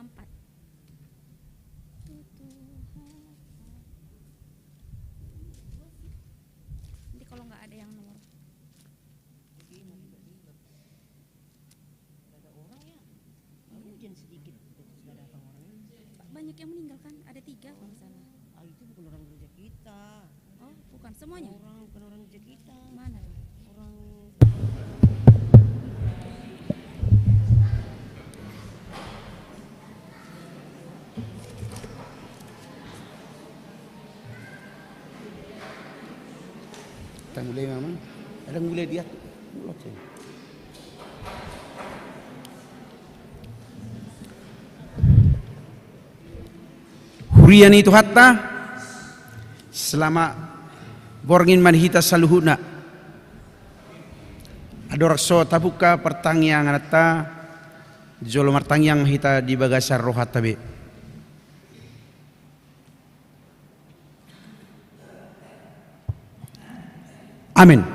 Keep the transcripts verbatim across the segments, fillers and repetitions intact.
Empat. Nanti kalau nggak ada yang nomor. Ada orang ya? Hujan sedikit, nggak datang orangnya. Banyak yang meninggal kan? Ada tiga kalau nggak salah. Ah, itu bukan orang gereja kita. Oh, bukan semuanya? Orang, bukan orang gereja kita. Mana? Orang. Kita mulai, Mama. Ada mulai dia. Mulai. Huria ni Tuhanta, selamat borngin ma di hita saluhutna. Andorang so tabuka partangiangan, jolo martangiang ma hita di bagasan rohanta be. Amen.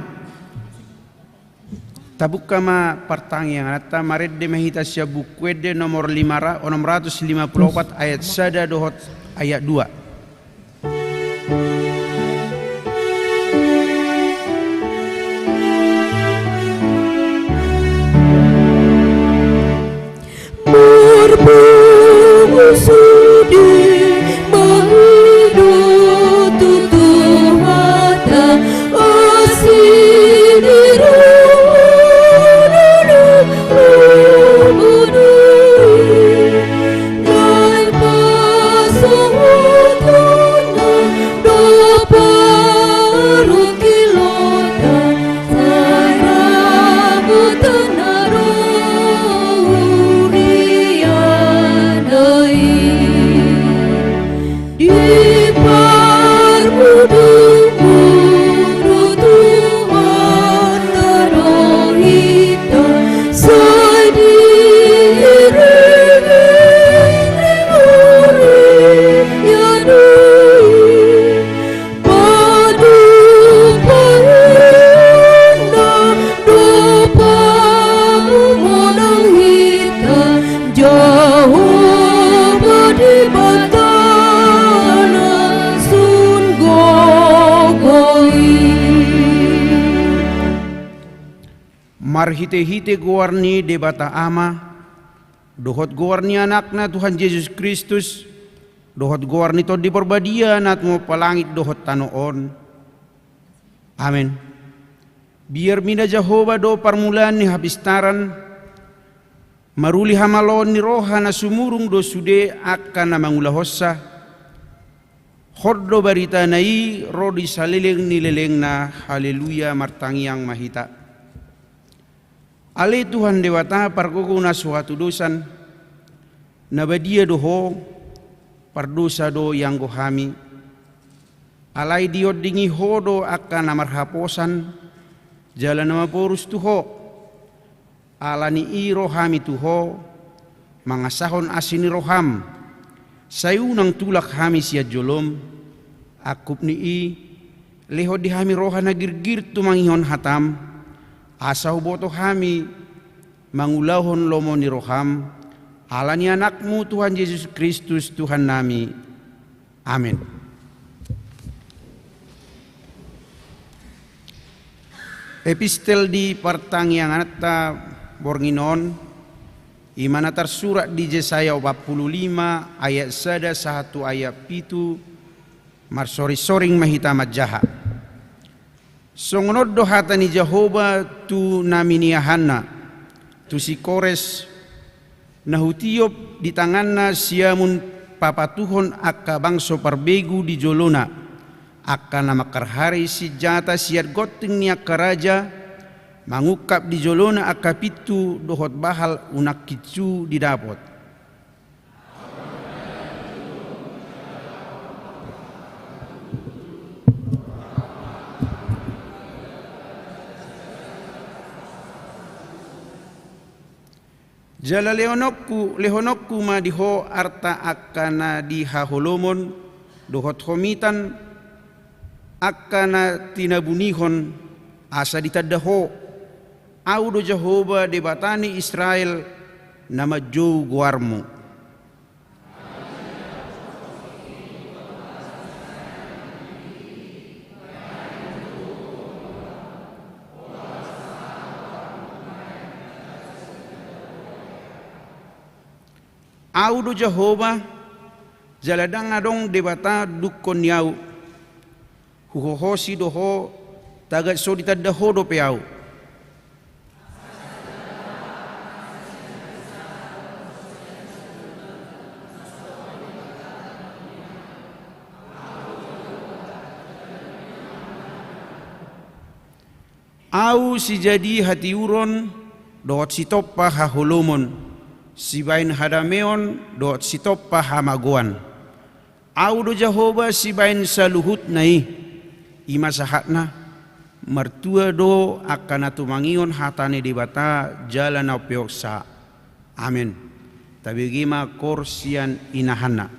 Tabuka ma partangianganta, marende ma hita sian Buku Ende nomor lima ra-, onom ratus lima pulu opat, ayat sada dohot ayat dua. Marpungu sude ma i do tu Tuhanta, asi ni rohana na lomo do i, nai pasahatonna do parungkilonta. Padupaonna do pamumonang hita, Jahowa Debata na sun gogo i. Marhitehite goar ni Debata Ama, dohot goar ni Anakna Tuhan Jesus Kristus, dohot goar ni Tondi Parbadia na tumompa langit dohot tano on. Amen. Biar mina Jahowa do parmulaan ni hapistaran, maruli hamaloon ni roha na sumurung do sude angka na mangulahonsa. Hot do baritana i ro di saleleng ni lelengna. Haleluya, martangiang ma hita. Ale Tuhan Debata pargogo na so hatudosan, na badia do Ho, pardosa do ianggo hami. Alai diondingi Ho do angka na marhaposan, jala na maporus tu Ho. Ala ni i ro hami tu Ho, mangasahon asi ni roham, sai unang tulak hami sian jolom. Angkup ni i, lehon di hami roha na girgir tumangihon hatam, asa huboto hami mangulahon lomo ni roham, ala ni Anakmu Tuhan Jesus Kristus Tuhannami. Amen. Epistel di partangianganta borngin on, i ma na tarsurat di Jesaya opat pulu lima ayat sada sahat tu ayat pitu, marsoringsoring ma hita manjaha. Songon on do hata ni Jahowa tu na miniahanna, tu si Kores, na hutiop di tanganna siamun papatuhon angka bangso parbegu di jolona, angka na mangkarhari sinjata sian gonting ni angka raja, mangungkap di jolona angka pintu dohot bahal unang hinsu didapot. Jala lehononku, lehononku ma di ho arta angka na di haholomon, dohot homitan angka na tinabunihon, asa ditanda ho, Ahu do Jahowa Debata ni Israel, na manjou goarmu. Ahu do Jahowa, jala ndang adong Debata dungkon ni ahu. Huhohosi do ho, tagan so ditanda ho dope ahu. Ahu sijadi hatiuron dohot sitompa haholomon, sibahen hadameon dohot sitompa hamagoan. Ahu do Jahowa sibahen saluhutna i. I ma sahatna. Martua do angka na tumangihon hata ni Debata jala na umpeopsa. Amen. Tabege ma koor sian inahanna.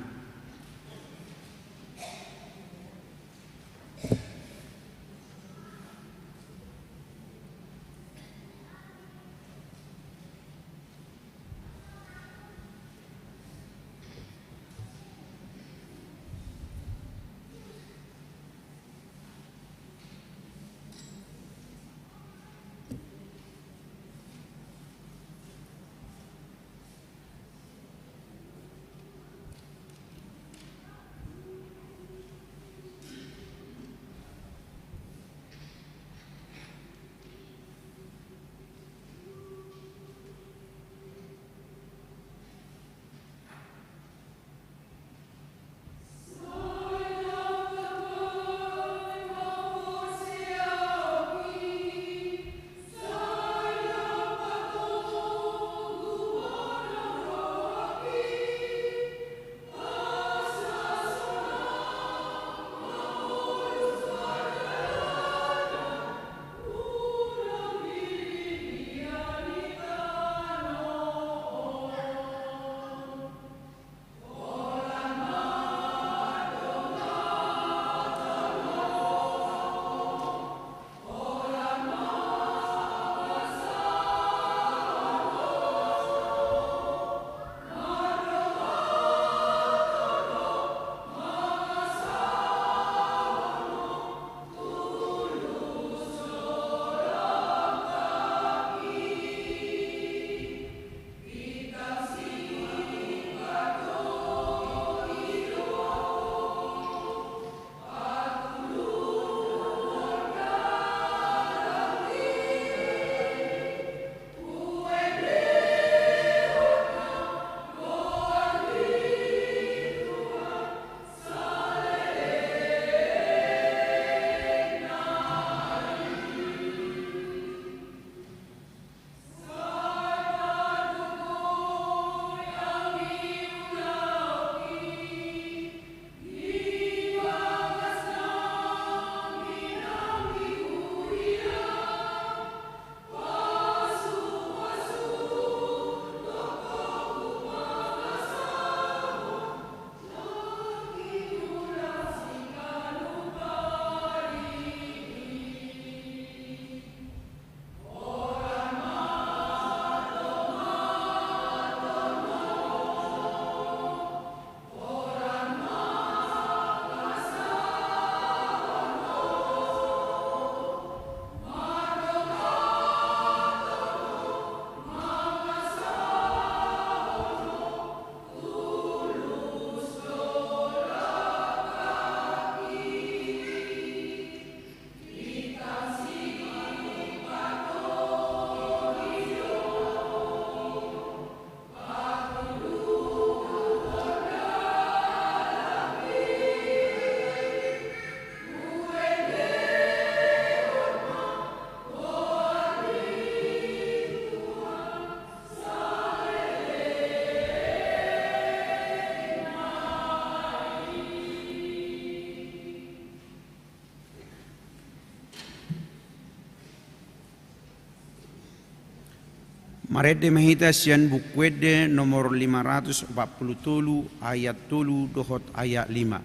Marende ma hita sian Buku Ende nomor lima ratus opat pulu tolu, ayat tolu dohot ayat lima.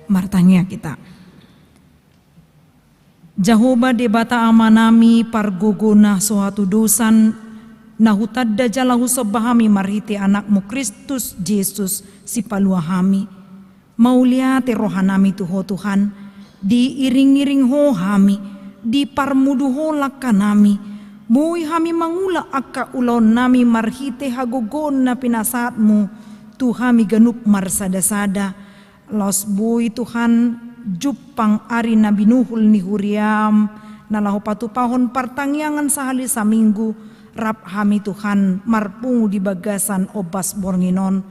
Martangiang hita. Jahowa Debata Amanami, pargogo na so hatudosan, na hutanda jala husomba hami marhite Anakmu Kristus Jesus, Sipalua hami. Mauliate rohanami tu Ho Tuhan, diiring-iring Ho hami, diparmudu Ho langkanami, boi hami mangula angka ulaonnami marhite hagogoon na pinasahatMu tu hami ganup marsada-sada. Laos boi Tuhan, jumpang ari na binuhul ni huriaM, na laho patupahon partangiangan sahali saminggu, rap hami Tuhan marpungu di bagasan ombas borngin on.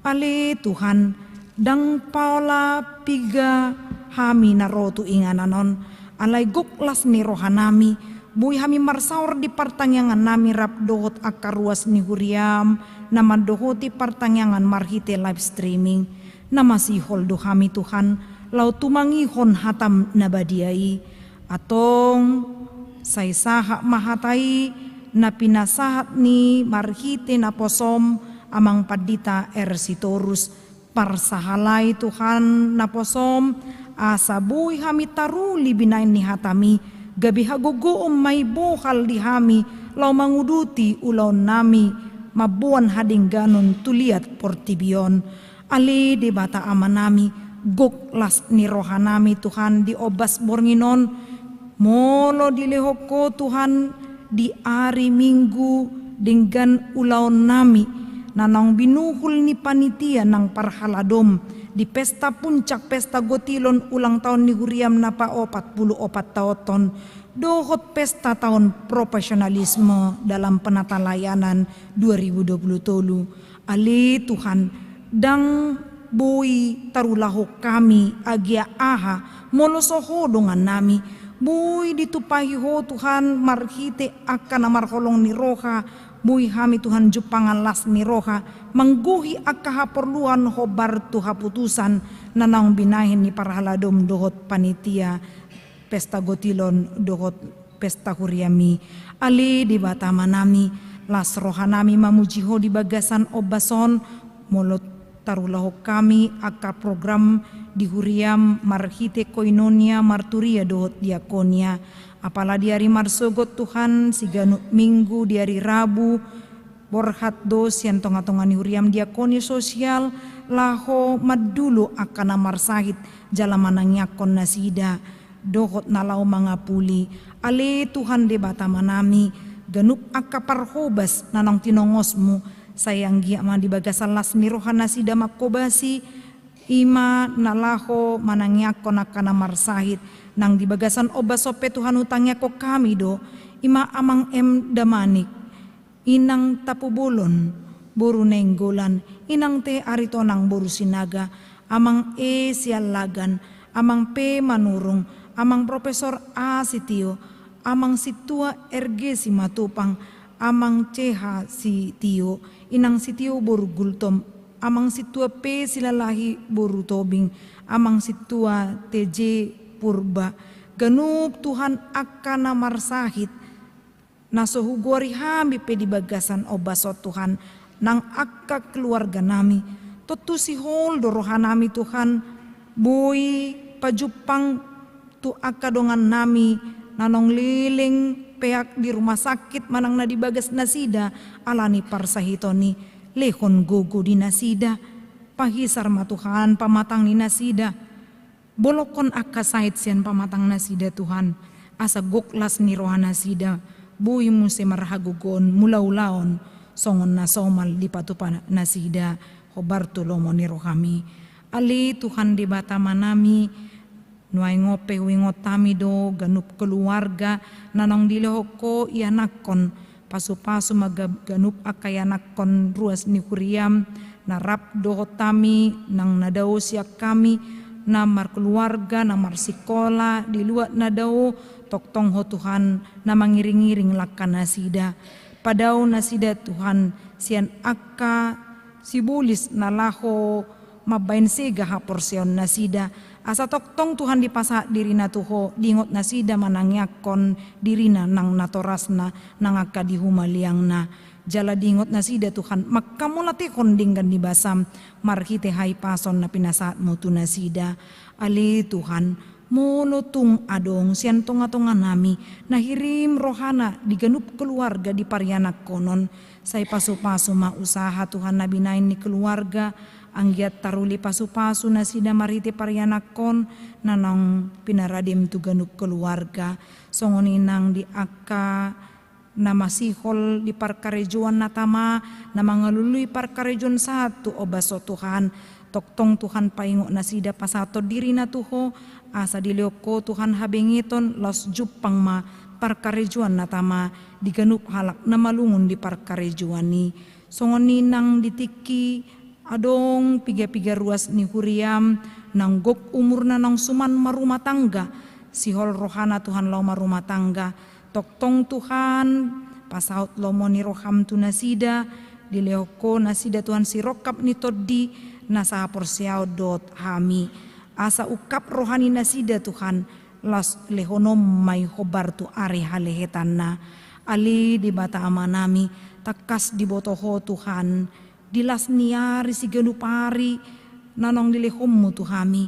Ale Tuhan, ndang pola piga hami na ro tu inganan on, alai gok las ni rohanami, boi hami marsaor di partangiangannami rap dohot angka ruas ni huriaM na mandohoti partangiangan marhite live streaming. Na masihol do hami Tuhan, laho tumangihon hataM na badia i. Antong, sai sahat ma hata i, na pinasahat ni marhite naposoM, Amang Pandita R. Sitorus, parsahalai Tuhan naposoM, asa boi hami taruli binahen ni hataMi, gabe hagogoon ma i bohal di hami, laho manguduti ulaonnami, mamboan hadengganon tu liat portibi on. Ale Debata Amanami, gok las ni rohanami Tuhan di ombas borngin on, molo dilehon Ho Tuhan di ari Minggu denggan ulaonnami, na naung binuhul ni panitia nang parhaladoM, di pesta puncak, pesta gotilon ulang taon ni huriaM na paopat pulu opat taonhon, dohot pesta taon profesionalisme dalam penatalayanan dua ribu dua puluh tolu. Ale Tuhan, ndang boi tarulahon hami agia aha, molo so Ho dongannami. Boi ditumpahi Ho Tuhan marhite angka na marholong ni roha, boi hami Tuhan jumpangan las ni roha, manggohi angka haporluan hombar tu haputusan, na naung binahen ni parhaladoM dohot panitia pesta gotilon dohot pesta huriaMi. Ale Debata Amanami, las rohanami mamuji Ho di bagasan ombas on, molo tarulahon hami angka program di huriaM marhite koinonia, marturia dohot diakonia. Apala di ari marsogot Tuhan, siganup Minggu di ari Rabu, borhat do sian tonga-tonga ni huriaM diakonia sosial, laho mandulo angka na marsahit, jala manangiangkon nasida, dohot na laho mangapuli. Ale Tuhan Debata Amanami, ganup angka parhobas na naung tinongosMu, sai anggiat ma di bagasan las ni roha nasida mangkobasi, i ma na laho manangiangkon angka na marsahit, nang di bagasan ombas on pe Tuhan hutangiangkon hami do, i ma Amang M. Damanik, Inang Tampubolon, boru Nainggolan, Inang T. Aritonang boru Sinaga, Amang E. Siallagan, Amang P. Manurung, Amang Profesor A. Sitio, Amang Sintua R. G. Simatupang, Amang C. H. Sitio, Inang Sitio boru Gultom, Amang Sintua P. Silalahi boru Tobing, Amang Sintua T. J. Purba, ganup Tuhan angka na marsahit, na so hugoari hami pe di bagasan ombas on Tuhan, nang angka keluarganami. Tontu sihol do rohanami Tuhan, boi pajumpang tu angka dongannami na naung leleng peak di rumah sakit manang na di bagas nasida ala ni parsahiton i, lehon gogo di nasida. Pahisar ma Tuhan pamatang ni nasida. Bolongkon angka sahit sian pamatang nasida Tuhan, asa gok las ni roha nasida boi muse marhagogoon mulaulaon songon na somal dipatupa nasida hombar tu lomo ni rohami. Ale Tuhan Debata Amanami, nuaeng on pe huingot hami do ganup keluarga na naung dilehon Ho ianakhon. Pasupasu ma ga-, ganup angka ianakhon ruas ni huriaM na rap dohot hami nang na dao sian hami, na markeluarga, na marsikola, di luat na dao, tongtong Ho Tuhan na mangiringiring langka nasida. Padao nasida Tuhan sian angka sibolis na laho mambaen sega haporseaon nasida. Asa tongtong Tuhan dipasahat dirina tu Ho, diingot nasida manangiangkon dirina nang natorasna, nang angka di humaliangna. Jala diingot nasida Tuhan manghamolatehon denggan ni basaM marhite hahipason na pinasahatMu tu nasida. Ale Tuhan, molo tung adong sian tongatonganami na hirim rohana di ganup keluarga di parianakhonon, sai pasupasu ma usaha Tuhan na binahen ni keluarga, anggiat taruli pasupasu nasida marhite parianakhon na naung pinaradeM tu ganup keluarga. Songon i nang di angka na masihol di parkarejoan na tama, na mangalului parkarejoan sahat tu ombas on Tuhan. Tongtong Tuhan paingot nasida pasahathon dirina tu Ho, asa dilehon Ho Tuhan habengeton laos jumpang ma parkarejoan na tama di ganup halak na malungun di parkarejoan i. Songon i nang di tingki adong pigapiga ruas ni huriaM, naung gok umurna naung suman marumah tangga, sihol rohana Tuhan laho marumah tangga. Tongtong Tuhan, pasaut lomo ni rohaM tu nasida, dilehon Ho nasida Tuhan sirongkap ni tondi na sahaporseaon dohot hami. Asa ungkap roha ni nasida Tuhan, laos lehonon ma i hombar tu ari halehetanna. Ale Debata Amanami, tangkas diboto Ho Tuhan, di las ni ari siganup ari na naung dilehonMu tu hami.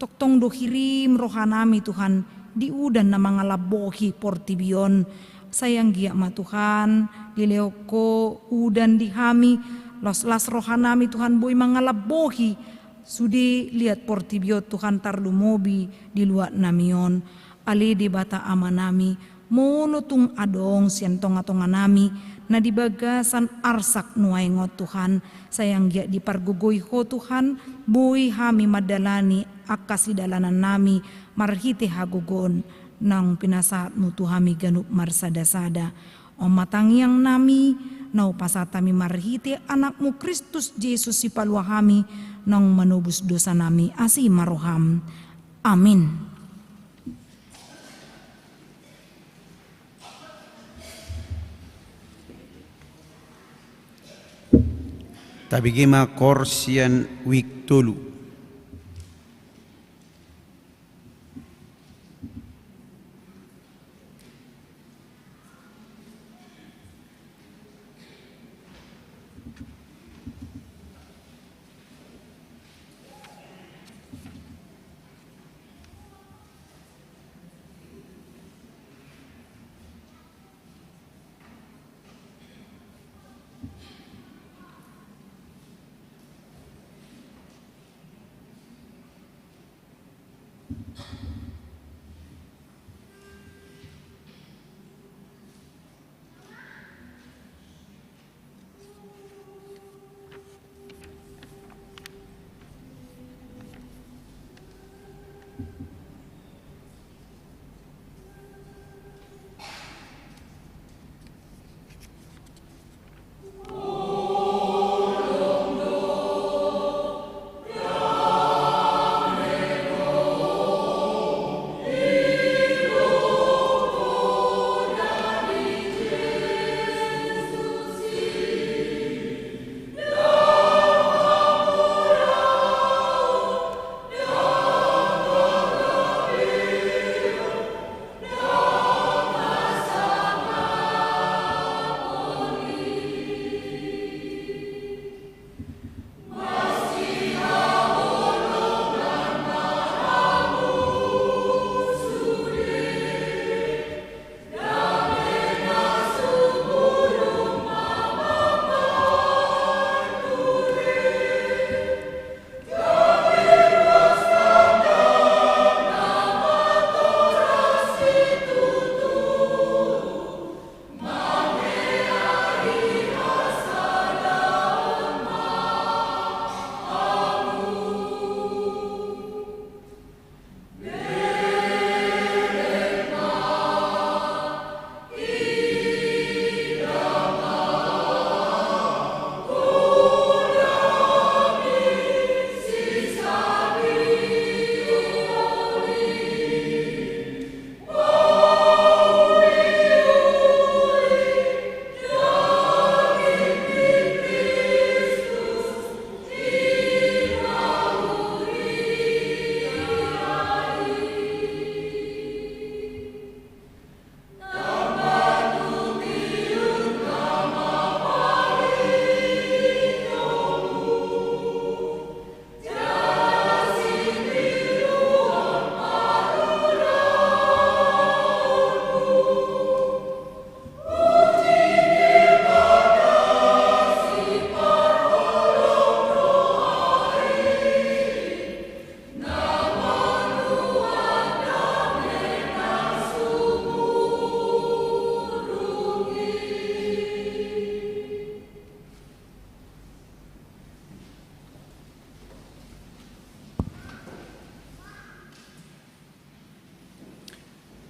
Tongtong do hirim rohanami Tuhan di udan na mangalambohi portibi on. Sai anggiat ma Tuhan dilehon Ho udan di hami, laos las rohanami Tuhan boi mangalambohi sude liat portibi on Tuhan tarlumobi di luatnami on. Ale Debata Amanami, molo tung adong sian tongatonganami na di bagasan arsak nuaeng on Tuhan, sai anggiat dipargogoi Ho Tuhan, boi hami mandalani angka sidalanannami marhite hagogoon naung pinasahatMu tu hami ganup marsadasada. On ma tangiangnami na hupasahat hami marhite AnakMu Kristus Jesus Sipalua hami, naung manobus dosanami. Asi ma rohaM. Amin. Tabege ma koor sian wijk tolu.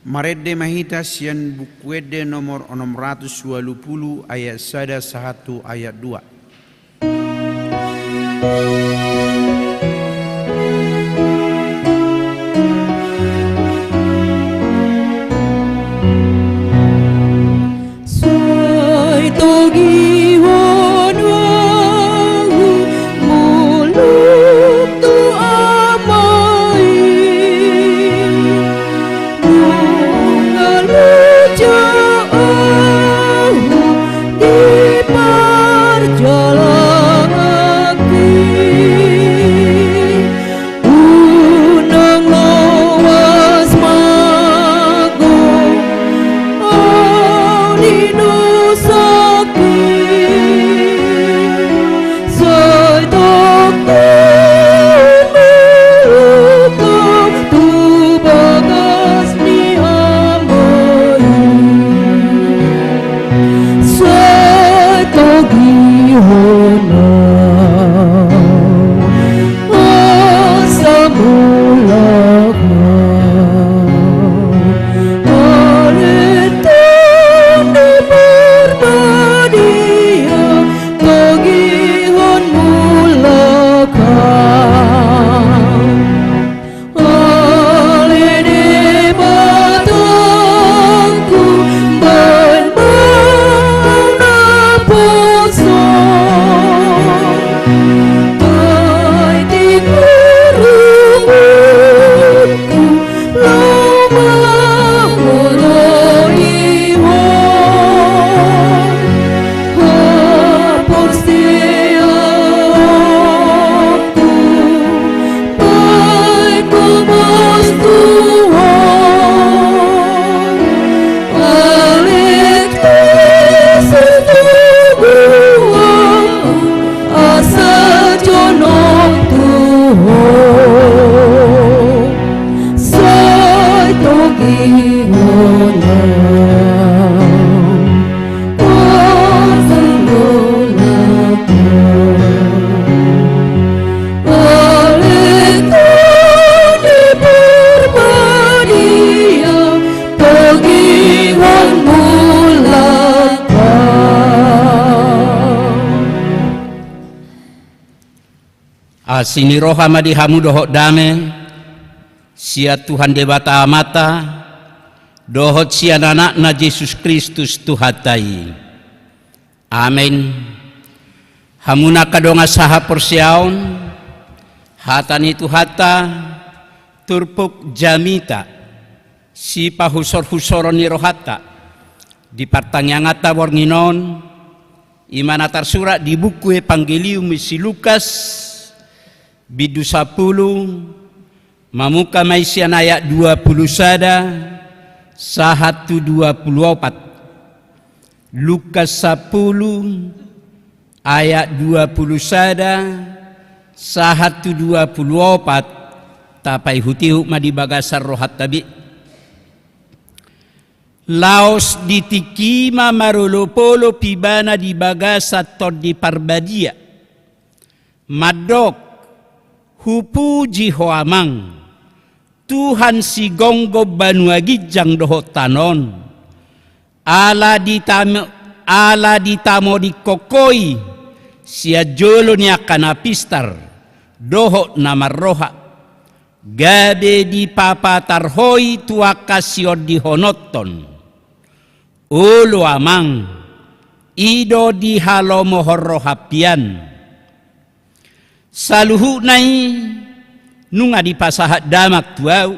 Marende ma hita sian Buku Ende nomor onom ratus ualu pulu ayat sada sahat tu ayat dua. Sai togihon ahu mulak tu Ama i. Nunga loja ahu di parjala i. Unang loas ma ahu di dosa i. Sai tongtong mulak ahu tu bagas ni Ama i. Sai togihon ahu asa mulak ahu. Ale Tondi Parbadia, togihon mulak ahu. Ale Debatangku, baen ma ahu na poso. Sai tingki rungutku, laho mangoloi Ho. Haporseaonku, baen ma ahu tu Ho. Ale Kristus, togu ahu asa jonok tu Ho. Sai togihon ahu asa mulak ahu. Ale Tondi Parbadia, togihon mulak ahu. Asi ni roha ma di hamu dohot dame sian Tuhan Debata Amanta dohot sian Anakna Jesus Kristus Tuhanta i. Amen. Hamu angka dongan sahaporseaon, hata ni Tuhanta turpuk jamita sipahusorhusoron ni rohanta di partangianganta borngin on, i ma na tarsurat di buku Evangelium ni si Lukas, bindu sampulu, mamungka ma i sian ayat dua pulu sada sahat tu dua pulu opat. Lukas sampulu ayat dua pulu sada sahat tu dua pulu opat, tapaihutihut ma di bagasan rohanta be. Laos di tingki i ma marolopolop ibana di bagasan Tondi Parbadia, mandok: Hupuji Ho Amang, Tuhan sigomgom banua ginjang dohot tano on, ala ditamo-, ala ditamodingkon Ho i sian jolo ni angka na pistar dohot na marroha, gabe dipapatar Ho i tu angka siondihononhon. Olo Amang, i do dihalomohon roham hian. Saluhutna i nunga dipasahat damang tu ahu,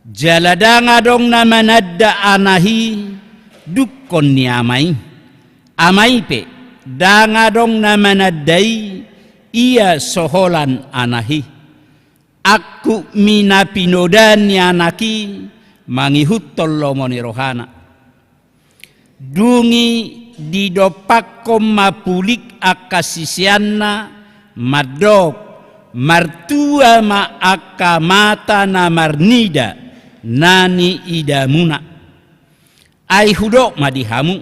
jala ndang adong na mananda anak i dungkon ni ama i. Ama i pe ndang adong na mananda i, ia so holan anak i. Angkup ni na pinodaan ni anak i mangihuthon lomo ni rohana. Dung i didompakkon ma pulik angka siseanna, mandok: Martua ma angka mata na marnida na niidamuna. Ai hudok ma di hamu,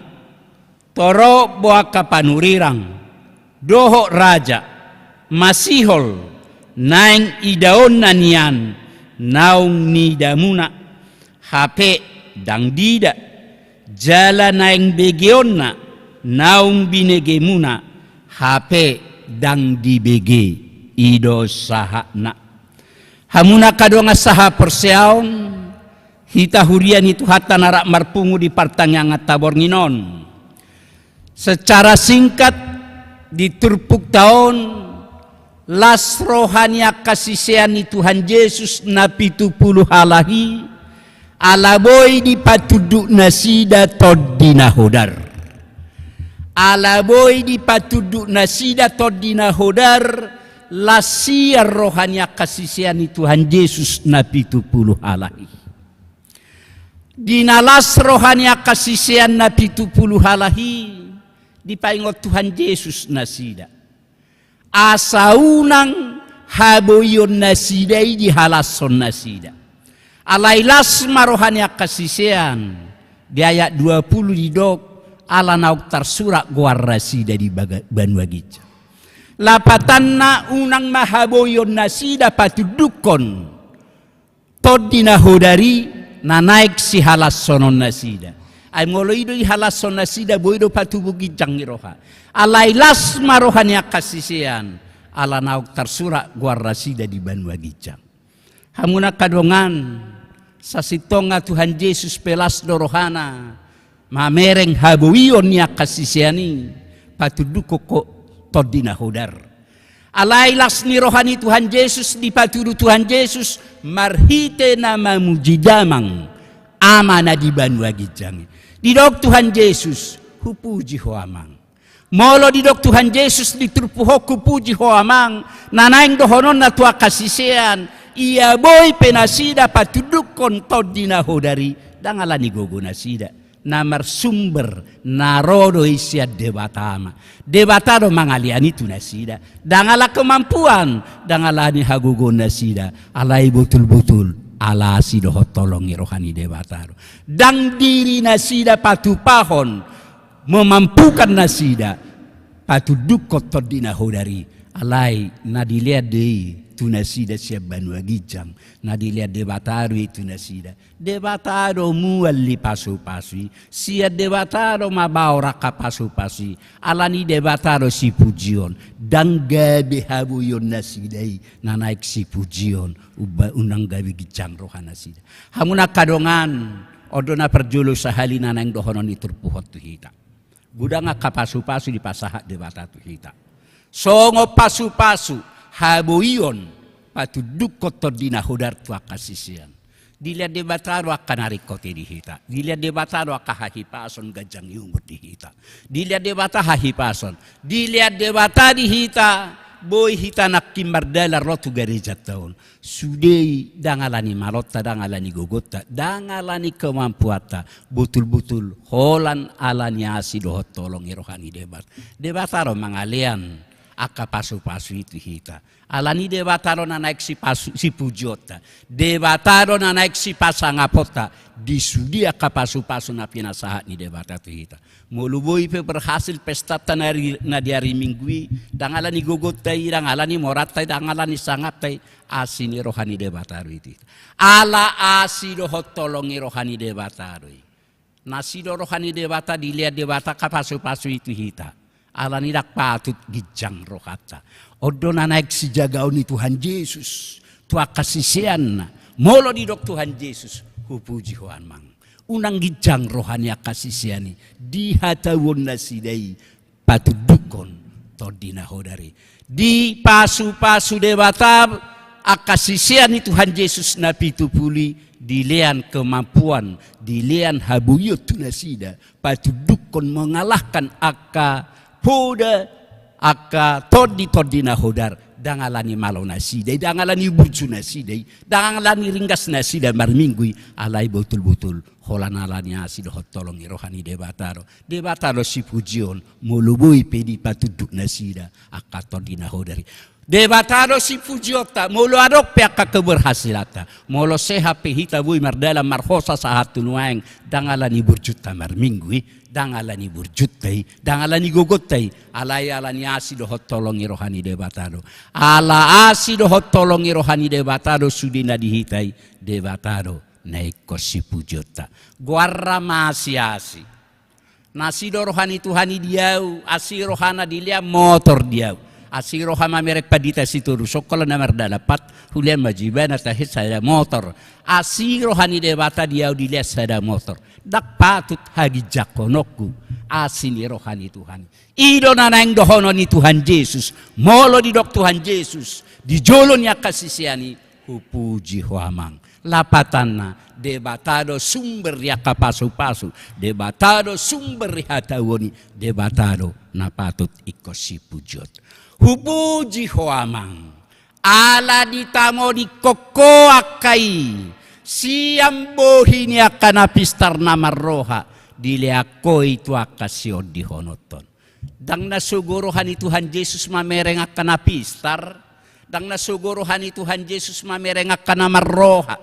torop do angka panurirang dohot raja masihol naeng idaonna nian naung niidamuna. Hape ndang diida, jala naeng begeonna naung binegemuna, hape ndang dibege, i do sahatna. Hamuna angka dongan sahaporseaon, hita huria ni Tuhanta na rap marpungu di partangianganta borngin on. Secara singkat, di turpukta on, las roha ni angka sisean ni Tuhan Jesus na pitu pulu halak i, ala boi dipatunduk nasida Tondi na Hodar. Ala boi dipatunduk nasida Tondi na Hodar, las sian roha ni angka sisean ni Tuhan Jesus na pitu pulu halak i. Di na las roha ni angka sisean na pitu pulu halak i, dipaingot Tuhan Jesus nasida. Asa unang haboion nasida i dihalashon nasida. Alai las ma roha ni angka sisean, di ayat dua pulu didok, ala naung tarsurat goar nasida di baga-, banua ginjang. Lapatanna unang ma haboion nasida patundukkon Tondi na Hodar i na naeng sihalashonon nasida. Ai molo i do dihalashon nasida, boi do patubu ginjang ni roha. Alai las ma roha ni angka sisean, ala naung tarsurat goar nasida di banua ginjang. Hamuna angka dongan, sasintongna Tuhan Jesus pe las do rohana, mamereng haboion ni angka sisean i, patundukkon ho Tondi na Hodar. Alai las ni roha ni Tuhan Jesus, dipatudu Tuhan Jesus, marhite na mamuji Damang, Ama na di banua ginjang i. Didok Tuhan Jesus, hupuji ho Amang. Molo didok Tuhan Jesus di turpuk on, hupuji ho Amang, na naeng dohononna tu angka sisean, ia boi pe nasida patundukkon Tondi na Hodar i, ndang ala ni gogo nasida. Na marsumber, na ro do i sian Debata Ama. Debata do mangalean i tu nasida. Ndang ala kemampuan, ndang ala ni hagogoon nasida. Alai botul-botul, ala asi dohot holong ni roha ni Debata do. Ndang diri nasida patupahon, memampukan nasida patundukkon Tondi na Hodar i. Alai na dilean do i tu nasida sian banua ginjang, na dilean Debata do i tu nasida. Debata do mual ni pasu-pasu i, sian Debata do mabaor angka pasu-pasu i. Ala ni Debata do sipujion, ndang gabe haboion nasida i na naeng sipujion, umba-, unang gabe ginjang roha nasida. Hamuna angka dongan, on do na parjolo sahali na naeng dohonon ni turpuk on tu hita. Godang angka pasu-pasu dipasahat Debata tu hita. Songon pasu-pasu haboion patundukkon Tondi na Hodar tu angka sisean. Dilean Debata do angka na ringkot i di hita. Dilean Debata do angka hahipason, ganjang ni umur di hita. Dilean Debata hahipason. Dilean Debata di hita, boi hita nangkin mardalan ro tu garejanta on. Sude i ndang ala ni malonta, ndang ala ni gogonta, ndang ala ni kemampuanta, botul-botul holan ala ni asi dohot holong ni roha ni Debata. Debata do mangalean angka pasu-pasu i tu hita. Ala ni Debata do na naeng sipasu-, sipujionta. Debata do na naeng sipasangaponta di sude angka pasu-pasu na pinasahat ni Debata tu hita. Molo boi pe berhasil pestanta na ri-, na di ari Minggu i, ndang ala ni gogonta i, ndang ala ni moranta i, ndang ala ni sangapta i, asi ni roha ni Debata do i tu hita. Ala asi dohot holong ni roha ni Debata do i. Na asi do roha ni Debata, dilean Debata angka pasu-pasu i tu hita. Ala ni ndang patut ginjang rohanta. On do na naeng sijagaon ni Tuhan Jesus tu angka siseanna. Molo didok Tuhan Jesus, hupuji ho Amang. Unang ginjang roha ni angka sisean i, dihatauon nasida i patundukkon Tondi na Hodar i. Dipasu-pasu Debata angka sisean ni Tuhan Jesus na pitu pulu i, dilean kemampuan, dilean haboion tu nasida, patundukkon, mengalahkan angka poda, angka tondi-tondi na hodar, ndang ala ni malo nasida i, ndang ala ni burju nasida i, ndang ala ni ringgas nasida marminggu i, alai botul-botul holan ala ni asi dohot holong ni roha ni Debata do. Debata do sipujion, molo boi pe dipatunduk nasida angka tondi na hodar i. Debata do sipujionta, molo adong pe angka keberhasilanta. Molo sehat pe hita boi mardalan marhosa sahat tu nuaeng, ndang ala ni burjunta marminggu i, ndang ala ni burjunta i, ndang ala ni gogonta i, alai ala ni asi dohot holong ni roha ni Debata do. Ala asi dohot holong ni roha ni Debata do sude na di hita i, Debata do na ingkon sipujionta. Goarna ma asi-asi. Na asi do roha ni Tuhan i di ahu, asi rohana dilehon motor di ahu. Asi roha mamereng pandita Sitorus, songkol na mardalan pat, hulehon ma jo ibana tahe sada motor. Asi roha ni Debata di ahu dilehon sada motor. Ndang patut haginjangkononku asi ni roha ni Tuhan i. I do na naeng dohonon ni Tuhan Jesus. Molo didok Tuhan Jesus di jolo ni angka sisean i, hupuji ho Amang. Lapatanna, Debata do sumber ni angka pasupasu, Debata do sumber ni hatahuon i, Debata do na patut ingkon sipujion. Hupuji ho Amang, ala ditamodikkon ho angka i sian bohi ni angka na pistar na marroha, dilehon ho i tu angka siondihononton. Ndang na sogo roha ni Tuhan Jesus mamereng angka na pistar. Ndang na sogo roha ni Tuhan Jesus mamereng angka na marroha.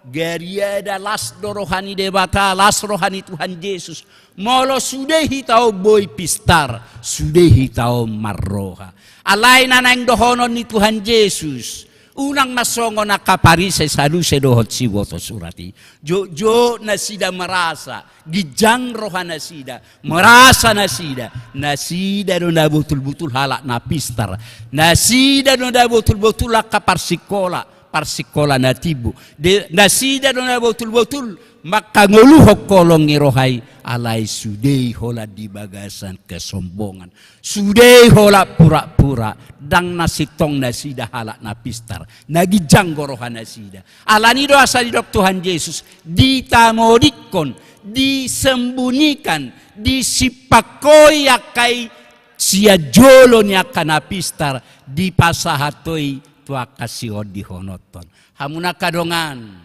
Gariada las do roha ni Debata, las roha ni Tuhan Jesus. Molo sude hita on boi pistar, sude hita on marroha. Alai na naeng dohonon ni Tuhan Jesus, unang ma songon angka Parise, Saduse dohot siboto surat i. Jotjot nasida merasa ginjang rohanasida, merasa nasida, nasida do na botulbotul halak na pistar, nasida do na botulbotul angka parsikola, parsikola na timbo, de, nasida do na botulbotul mangkangoluhon holong ni roha i, alai sude i holan di bagasan kesombongan. Sude i holan purapura, ndang na sintong nasida halak na pistar, na ginjang do rohanasida. Alani do asa didok Tuhan Jesus, ditamodikkon, disembunyikan, disimpang ho i angka i sian jolo ni angka na pistar, dipasahat ho i tu angka siondihononton. Hamu na angka dongan,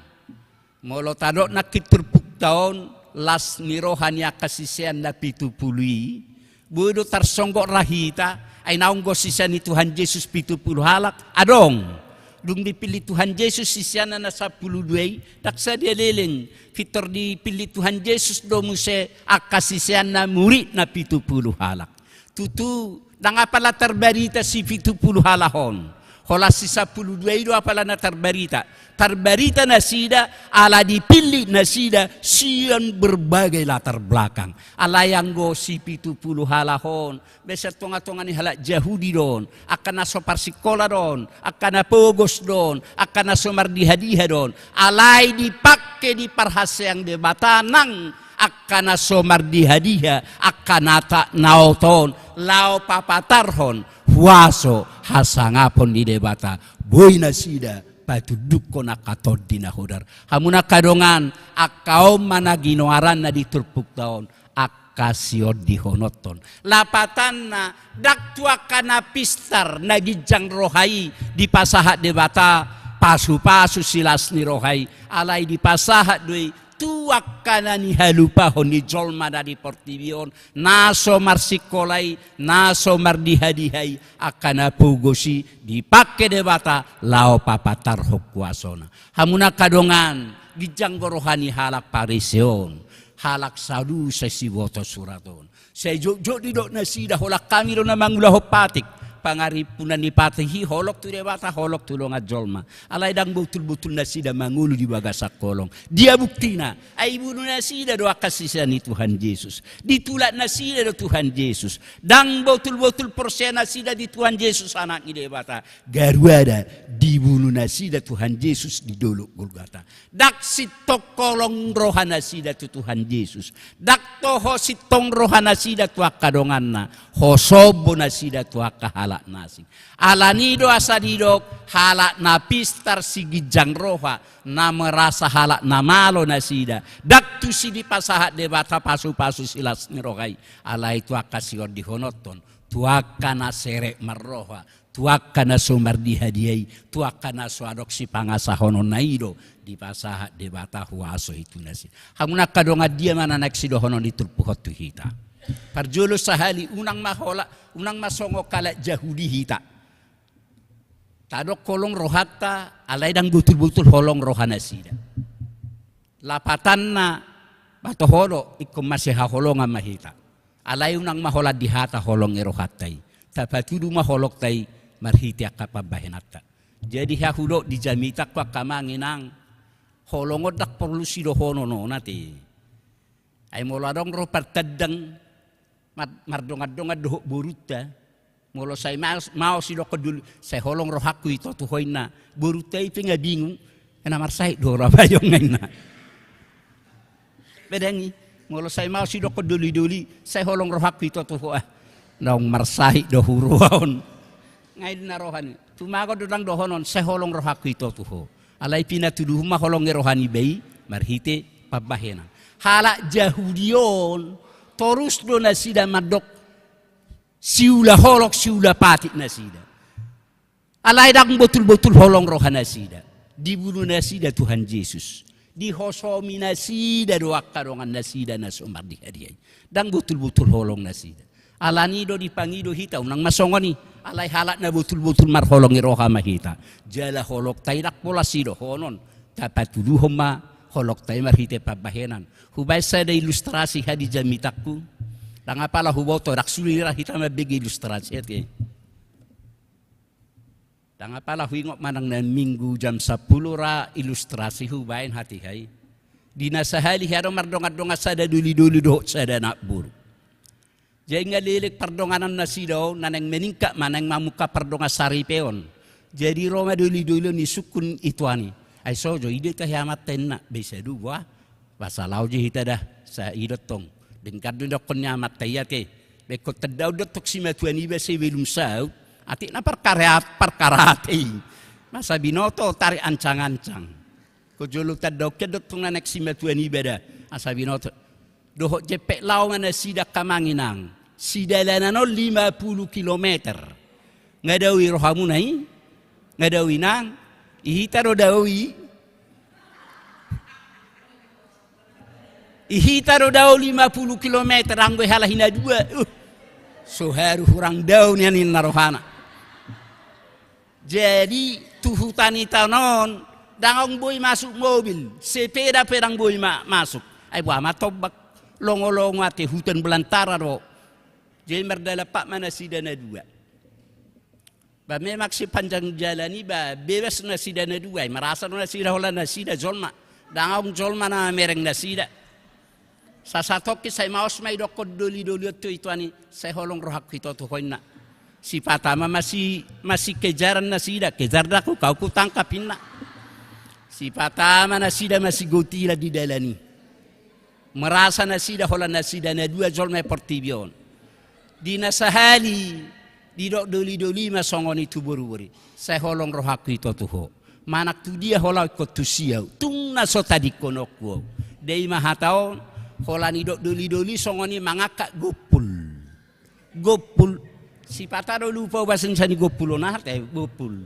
molo tadok nangkin turpukta on, las ni roha ni angka sisean na pitu pulu i, boi do tarsonggot ra hita, ai naung do sisean ni Tuhan Jesus pitu pulu halak, adong. Dung dipillit Tuhan Jesus siseanna na sampulu dua i, ndang sadia leleng, pintor dipillit Tuhan Jesus do muse angka siseanna, muridna pitu pulu halak. Tutu, ndang apala tarbarita si pitu pulu halak on. Holan si sampulu dua i do apala na tarbarita. Tarbarita nasida, ala dipillit nasida sian berbagai latar belakang. Alai anggo si pitu pulu halak on, be sian tongatonga ni halak Jahudi do on, angka na so parsikola do on, angka na pogos do on, angka na so mardihadiha do on. Alai dipangke, diparhaseang Debata nang angka na so mardihadiha, angka na tak na oto on, laho papatarhon huaso hasangapon ni Debata, boi nasida patundukkon angka tondi na hodar. Hamu na angka dongan, angka on ma na ginoaranna di turpukta on, angka siondihononton. Lapatanna, ndang tu angka na pistar na ginjang roha i dipasahat Debata pasupasu silas ni roha i, alai dipasahat do i tu angka na nihalupahon ni jolma na di portibi on, na so marsikola i, na so mardihadiha i, angka na pogos i, dipangke Debata laho papatarhon huasona. Hamu na angka dongan, ginjang do roha ni halak Parise on, halak Saduse siboto surat on. Sai jotjot didok nasida, holan hami do na mangulahon patik. Pangarimpunan ni patik i holong tu Debata, holong tu dongan jolma. Alai ndang botulbotul nasida mangolu di bagasan holong. Dia buktina? Ai ibunu nasida do angka sisean ni Tuhan Jesus. Ditulak nasida do Tuhan Jesus. Ndang botulbotul porsea nasida di Tuhan Jesus, Anak ni Debata. Garuada dibunu nasida Tuhan Jesus di dolok Golgata. Ndang sintong holong rohanasida tu Tuhan Jesus. Ndang toho sintong rohanasida tu angka donganna. Hosombo nasida tu angka halak na asing. Alani do asa didok, halak na pistar, siginjang roha, na merasa halak na malo nasida. Ndang tusi dipasahat Debata pasupasu silas ni roha i. Alai tu angka siondihononton, tu angka na serep marroha, tu angka na so mardihadiha i, tu angka na so adong sipangasahononna i do dipasahat Debata huaso i tu nasida. Hamu na angka dongan, dia ma na naeng sidohonon ni turpuk on tu hita? Parjolo sahali, unang ma holan, unang ma songon halak Jahudi hita. Tadok holong rohanta, alai ndang botulbotul holong rohanasida. Lapatanna, ba toho do, ingkon masihaholongan ma hita. Alai unang ma holan di hata holong ni rohanta i. Tapatudu ma holongta i marhite angka pambahenanta. Jadi hea hudok di jamitangku, angka amang inang, Holong on ndang porlu sidohonon on ate. Ai molo adong ro partandang mar-, mardongan-dongan dohot borunta, molo sai maos, maos didokkon doli, sai holong rohangku ito tu ho inna. Borunta i pe nga bingung, na marsahit do ho Ramayong nga inna. Pedang i, molo sai maos didokkon doli-doli, sai holong rohangku ito tu ho ah. Naung marsahit do huroha on. Nga inna rohana i. Tumagon do ndang dohonon, sai holong rohangku ito tu ho. Alai pinatuduhon ma holong ni roha ni iba i marhite pambahenan. Halak Jahudi on, torus do nasida mandok siula holong, siula patik nasida. Alai ndang botul-botul holong roha nasida. Dibunu nasida Tuhan Jesus. Dihosomi nasida do angka dongan nasida na so mardiha-diha i. Ndang botul-botul holong nasida. Alani do dipangido hita, unang ma songon i. Alai halak na botul-botul marholong ni roha ma hita. Jala holongta i ndang pola sidohonon. Tapatuduhon ma holongta i marhite pambahenan. Hubaen sada ilustrasi ha di jamitangku. Ndang apala huboto, ndang sude ra hita mambege ilustrasi ate. Ndang apala huingot manang na minggu jam sampulu ra ilustrasi hubaen hatiha i. Di na sahali hea do mardongan-dongan sada doli-doli dohot sada anak boru. Jadi nga leleng pardonganan nasida on, na naeng meningkat ma naeng mamungka pardongan saripeon. Jadi ro ma doli-doli on disungkun ituan i. Ai so jo, ida tahe amanta inna, bisa do bah. Bah, sai laho jo hita da, sai i do tong. Denggan do didokkon ni amanta i ate. Ba ingkon tanda on do tong simatua niba sebelum saut. Atik na parkara, parkara ate i. Masa binoto tarik ancang-ancang. Ko jolo tanda on hian do tong na naeng simatua niba da. Asa binoto. Dohot jempek laho ma nasida angka amang inang. Sidalanan on lima puluh kilometer. Nga dao i rohamuna i? Nga dao i nang? I hita do dao i? I hita do dao lima puluh kilometer anggo i halak i na dua. Uh. So haru hurang dao nian inna rohana. Jadi tu hutan i taon on, ndang boi masuk mobil, sepeda pe ndang boi ma-, masuk. Ai boha ma tombak, longo-longo ate hutan belantara do. Jadi mardalan pat ma nasida na dua. Ba memang sepanjang jalan i ba bebas nasida na dua i, merasa do nasida holan nasida jolma. Ndang adong jolma na mamereng nasida. Sasatongkin sai maos ma didokkon doli-doli on tu ituan i, sai holong rohangku ito tu ho inna. Sipata ma masi-, masikejaran nasida, kejar da aku, kau kutangkap inna. Sipata ma nasida masigotila di dalan i. Merasa nasida holan nasida na dua jolma i portibi on. Di na sahali, didok doli-doli ma songon i tu boru-boru i. Sai holong rohangku ito tu ho. Manang tu dia ho laho ingkon tusi ahu. Tung na so tadingkononku ahu. Dei ma hata on, holan didok doli-doli songon i mangangkat gompul. Gompul. Sipata do lupa au bahasa Indonesia ni gompul on, aha ate, gompul.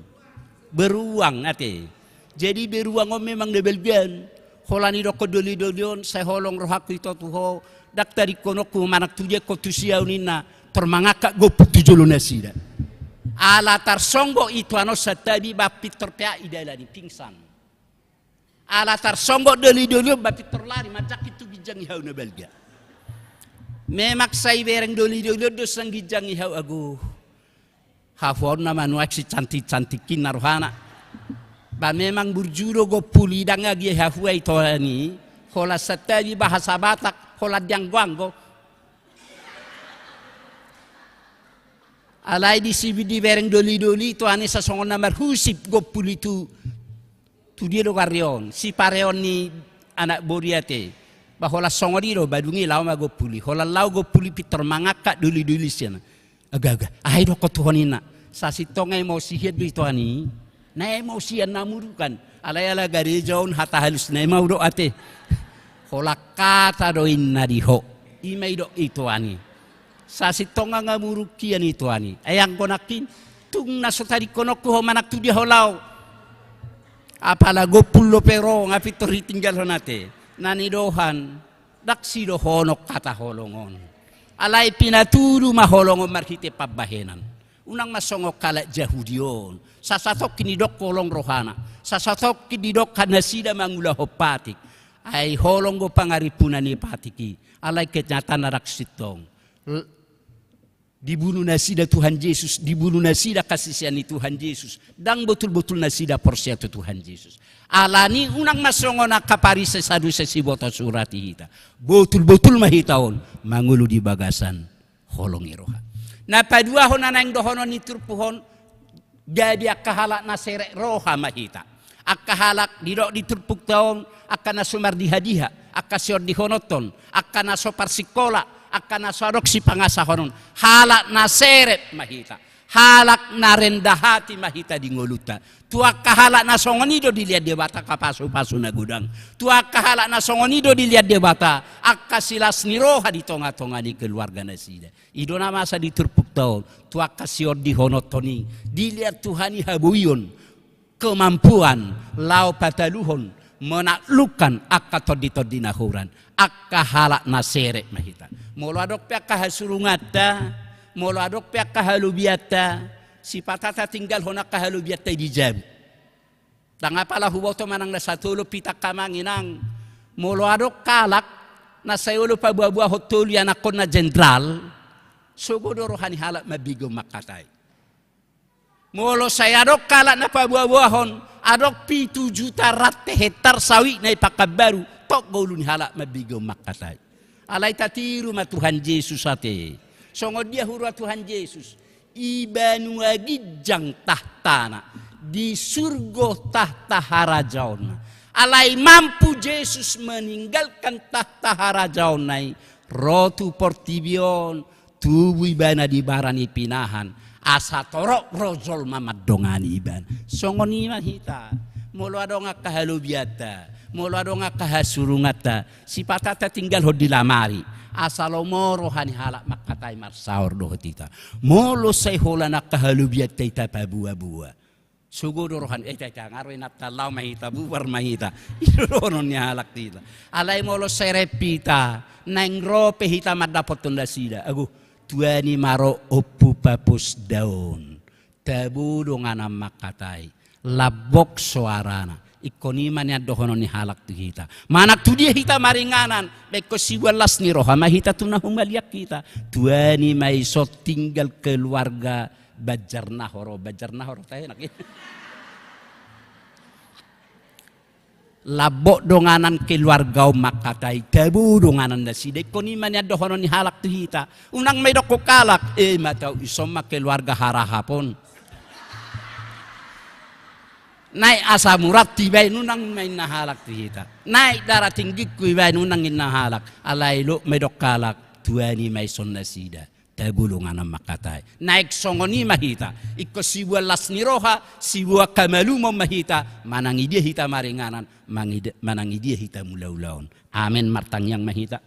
Beruang ate. Jadi beruang on memang na balgaan. Holan didokkon doli-doli on, sai holong rohangku ito tu ho, ndang tadingkononku manang tu dia ingkon tusi ahu ninna, tor mangangkat gompul tu jolo nasida. Ala tarsonggot ituan on santabi ba pintor peak i dalan i pingsan. Ala tarsonggot doli-doli on ba pintor lari manjangkit tu ginjang ni hau na balga. Memang sai bereng doli-doli on do sian ginjang ni hau ago. Hahuaon na manuaksi cantik-cantik inna rohana. Ba memang burju do gompul i ndang agia hahua ito ni. Holan santabi bahasa Batak, holan dianggo-anggo. Alai disi dibereng doli-doli ituan i sasongon na marhusip gompul i tu, tu dia do gari on, sipareon ni anak boru i ate. Ba holan songon i do, ba dung i laho ma gompul i. Holan laho gompul i pintor mangangkat doli-doli sian. Aga, aga, aha i dohonon tu ho ninna. Sasintong emosi hian do ituan i. Na emosian na murukan. Alai ala gareja on hata halus na i ma hudok ate. Holan hata do inna di ho. I ma didok ituan i. Sasintong nga muruk hian ituan i. Ai anggo nangkin, tung na so tadingkononku ho manang tu dia ho laho. Apala gompul dope ro, nga pintor ditinggalhon ate. Na nidohan, ndang sidohonon hata holong on. Alai pinatudu ma holong on marhite pambahenan. Unang ma songon halak Jahudi on. Sasatongkin didok holong rohana. Sasatongkin didok nasida mangulahon patik. Ai holong do pangarimpunan ni patik i. Alai kenyataanna ndang sintong. L-, Dibunu nasida Tuhan Jesus, dibunu nasida angka sisean ni Tuhan Jesus. Ndang botul-botul nasida porsea tu Tuhan Jesus. Alani unang ma songon angka Parise, Saduse, siboto surat i hita. Botul-botul ma hita on mangolu di bagasan holong ni roha. Na paduahon na naeng dohonon ni turpuk on, gabe angka halak na serep roha ma hita. Angka halak didok di turpukta on, angka na so mardiha-diha, angka siondihononhon, angka na so parsingkola, angka na so adong sipangasahonon, halak na serep ma hita. Halak na rendah hati ma hita di ngolunta. Tu angka halak na songon i do dilehon Debata angka pasu-pasu na godang. Tu angka halak na songon i do dilehon Debata angka silas ni roha di tonga-tonga ni keluarga nasida. I do na masa di turpukta on, tu angka siondihononhon i dilehon Tuhan i haboion, kemampuan laho pataluhon, menaklukkan angka tondi-tondi na holan. Angka halak na serep ma hita. Molo adong pe angka hasurunganta, molo adong pe angka halobianta, sipata tatinggalhon angka halobianta i di jabu. Ndang apala huboto manang na satolop hita, angka amang inang. Molo adong halak na sai olo paboa-boahon tolu ianakhonna jenderal, sogo do roha ni halak mambege on mangkatai. Molo sai adong halak na paboa-boahon, adong pitu juta rante hektar sawit na i Pakanbaru, tok ngolu ni halak mambege on mangkatai. Alai tatiru ma Tuhan Jesus ate. Songon dia huroha Tuhan Jesus? I banua ginjang tahtana, di surgo tahta harajaonna. Alai mampu Jesus meninggalkan tahta harajaonna i, ro tu portibi on, tubu ibana di bara ni pinahan, asa torop ro jolma mandongani ibana. Songon i ma hita. Molo adong angka halobianta, molo adong angka hasurunganta, sipata tatinggalhon di lamari, asa lomo roha ni halak mangkatai marsaor dohot hita. Molo sai holan angka halobianta i tapaboa-boa, sogo do roha ni, eh, ita, ita, nga ro inanta, laho ma hita, bubar ma hita. I do dohonon ni halak tu hita. Alai molo serep hita, naeng ro pe hita mandapothon nasida, ago, tuani ma ro, Ompu Paposdaon. Tabo donganan mangkatai, lambok soarana. Ingkon i ma nian dohonon ni halak tu hita. Manang tu dia hita maringanan, ba ingkon siboan las ni roha ma hita tu na humaliang hita. Tuani ma ison tinggal keluarga Banjarnahor, Banjarnahor, tahe nang i. Lambok donganan keluarga on mangkatai, tabo donganan nasida. Ingkon i ma nian dohonon ni halak tu hita. Unang ma idokkon halak, eh, ma tau ison ma keluarga Harahap on. Naik asam urathu ibaen, unang ma inna halak tu hita. Naik darah tinggingku ibaen, unang inna halak. Alai lot ma idok halak, tuani ma ison nasida. Tabo donganan mangkatai. Naeng songon i ma hita. Ingkon siboan las ni roha, siboan hamalumon ma hita. Manang i dia hita maringanan, mangida-, manang i dia hita mulaulaon. Amen, martangiang ma hita.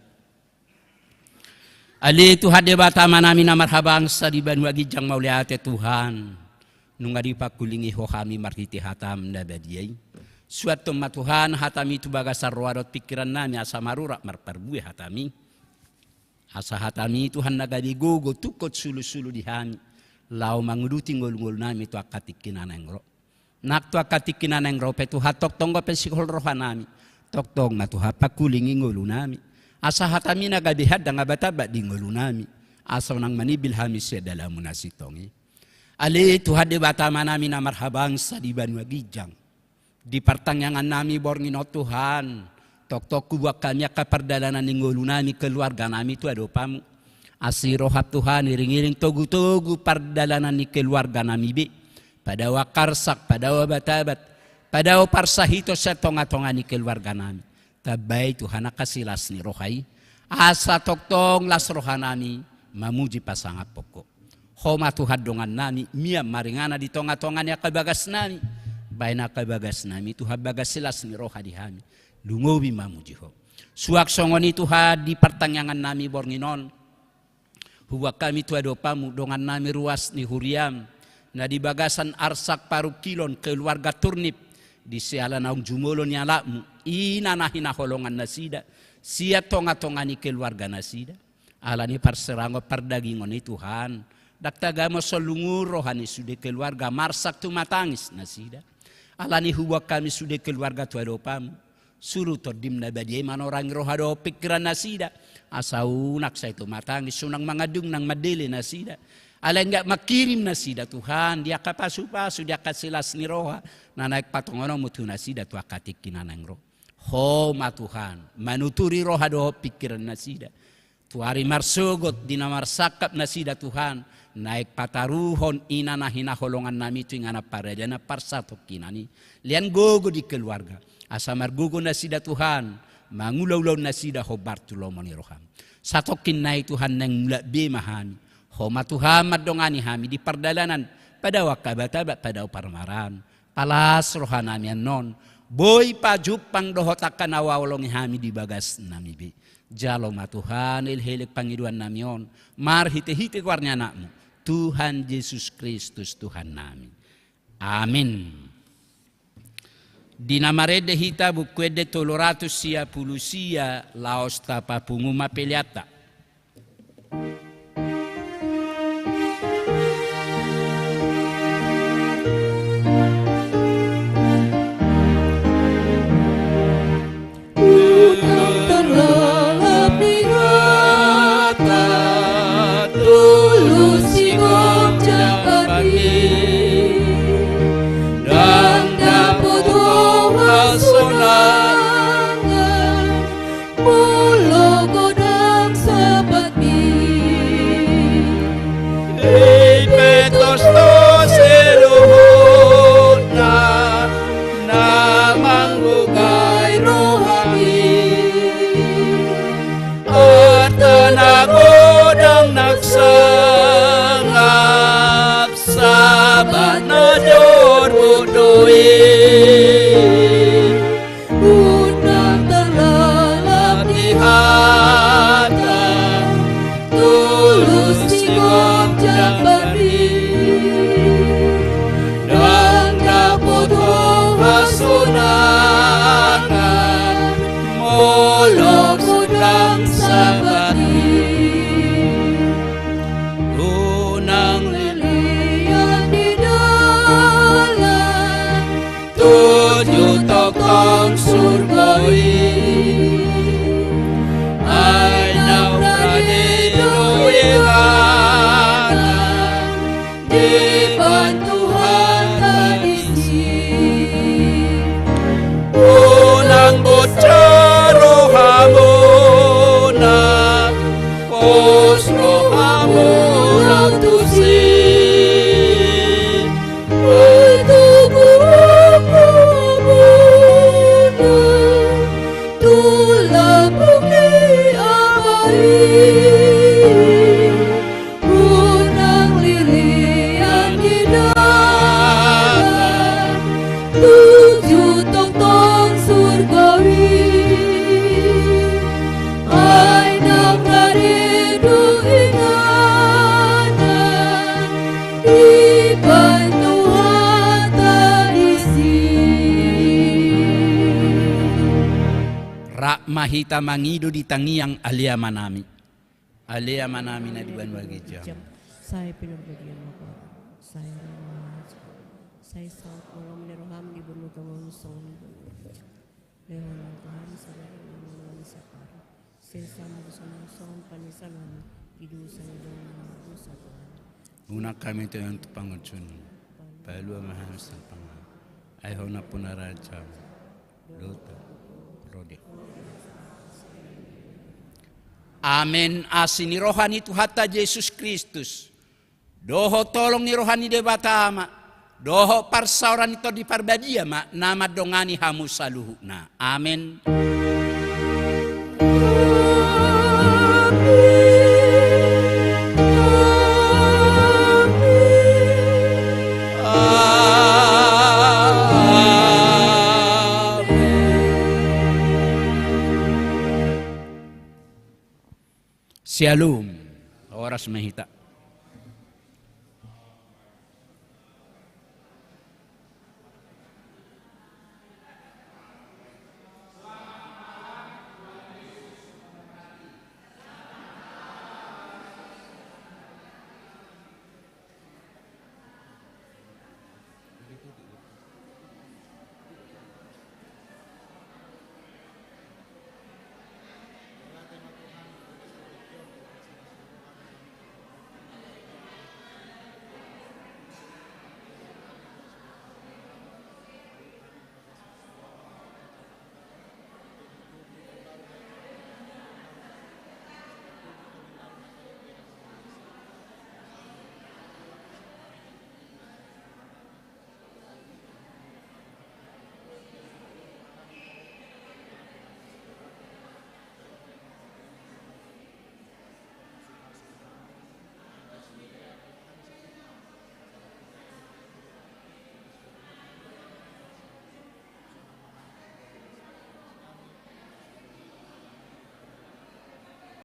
Ale Tuhan Debata Amanami na marhabangsa di banua ginjang, mauliate Tuhan. Nunga dipangkulingi Ho hami marhite hataM na badia i. Suanhon ma Tuhan hataMi tu bagasan roha dohot pingkirannami asa marurat marparbue hataMi. Asa hataMi Tuhan na gabe gogo tungkot sulusulu di hami, laho manguduti ngolungolunami tu angka tingki na naeng ro. Nang tu angka tingki na naeng ro pe Tuhan, tongtong dope sihol rohanami. Tongtong ma Tuhan pangkulingi ngolunami. Asa hataMi na gabe handang abatambat di ngolunami. Asa unang manimbil hami sian dalanMu na sintong i. Ale Tuhan Debata Amanami na marhabangsa di banua ginjang. Di partangiangannami borngin on Tuhan, tongtong huboan hami angka pardalanan ni ngolunami, keluarganami tu adopanMu. Asi rohaM Tuhan, iring-iring togu-togu pardalanan ni keluarganami be. Padao angka arsak, padao abatabat, padao parsahiton sian tonga-tonga ni keluarganami. Tambai Tuhan angka silas ni roha i. Asa tongtong las rohanami mamuji pasangaphon Ho. Ho ma Tuhan dongannami, mian maringanan di tonga-tonga ni angka bagasnami. Baen angka bagasnami Tuhan bagas silas ni roha di hami. Lumobi mamuji Ho. Suang songon i Tuhan di partangiangannami borngin on. Huboan hami tu adopanMu dongannami ruas ni huriaM. Na di bagasan arsak parungkilon keluarga Turnip. Di siala naung jumolo ni anakMu. I na hinaholongan nasida. Sian tonga-tonga ni keluarga nasida. Ala ni parserangon pardagingon i Tuhan, ndang tagamon songon lungun roha ni sude keluarga, marsak tumatangis nasida. Ala ni huboan hami sude keluarga tu adopanMu. Suru Tondim na badia i manorangi roha dohot pingkiran nasida, asa unang sai tumatangis, unang mangandung nang mandele nasida. Alai anggiat mangkirim nasida Tuhan di angka pasupasu, di angka silas ni roha na naeng patongononmu tu nasida tu angka tingki na naeng ro. Ho ma Tuhan manuturi roha dohot pingkiran nasida. Tu ari marsogot di na marsangkap nasida Tuhan, naeng pataruhon ina na hinaholongannami tu inganan paradanan parsatongkinan i. Lean gogo di keluarga, asa margogo nasida Tuhan, mangula ulaon nasida hombar tu lomo ni roham. Satongkin nai Tuhan naeng mulak be ma hami. Ho ma Tuhan mandongani hami di pardalanan, padao angka batabat, padao parmaraan. Palas rohanami annon, boi pajumpang dohot angka na huhaholongi hami di bagasnami be. Jalo ma Tuhan elek-elek pangidoannami on, marhite-hite goar ni Anakmu, Tuhan Jesus Kristus Tuhannami. Amin. Di na marende hita Buku Ende tolu ratus sia pulu sia, laos tapapungu ma peleanta. Unang tarlalap di hata, tulus sigomjang pande, ndang dapot ho hasonangan, molo godang sabatmi. Dipetos do seluhutna na manggogai rohami. Arta na godang nang sangap, sabat na jorbut do i. Unang tarlalap di hata, tulus sigomjang pande, ndang dapot ho hasonangan, molo godang sabatmi. Unang lelean di dalan, tuju tongtong surgo i. Ai naung rade do inganan, dibantu hata disi. Unang bocor rohamuna, pos rohamuna tusi. Ai tubu hamuna tu lambung ni Ama i. Unang lelean di dalan, tuju tongtong surgo i. Ai naung rade do inganan, dibantu hata disi. Rap ma hita mangido di tangiang Ale Amanami. Ale Amanami na di banua ginjang. Sai pinarbadia ma goarMu, sai ro ma harajaonMu, sai saut ma lomo ni rohaM di banua tonga on songon na di banua ginjang. Lehon ma tu hami sadari on hangoluan ni siapari. Sesa ma songon pangisanami di dosa ni dongan nami, dosa tu hami. Unang hami togihon tu pangunjunan, palua ma hami sian pangago. Ai Ho nampuna harajaonMu, loto, rode. Amen. Asi ni roha ni Tuhanta Jesus Kristus, dohot holong ni roha ni Debata Ama, dohot parsaoran ni Tondi Parbadia ma na mandongani hamu saluhutna. Amen. Syalom. Horas ma hita.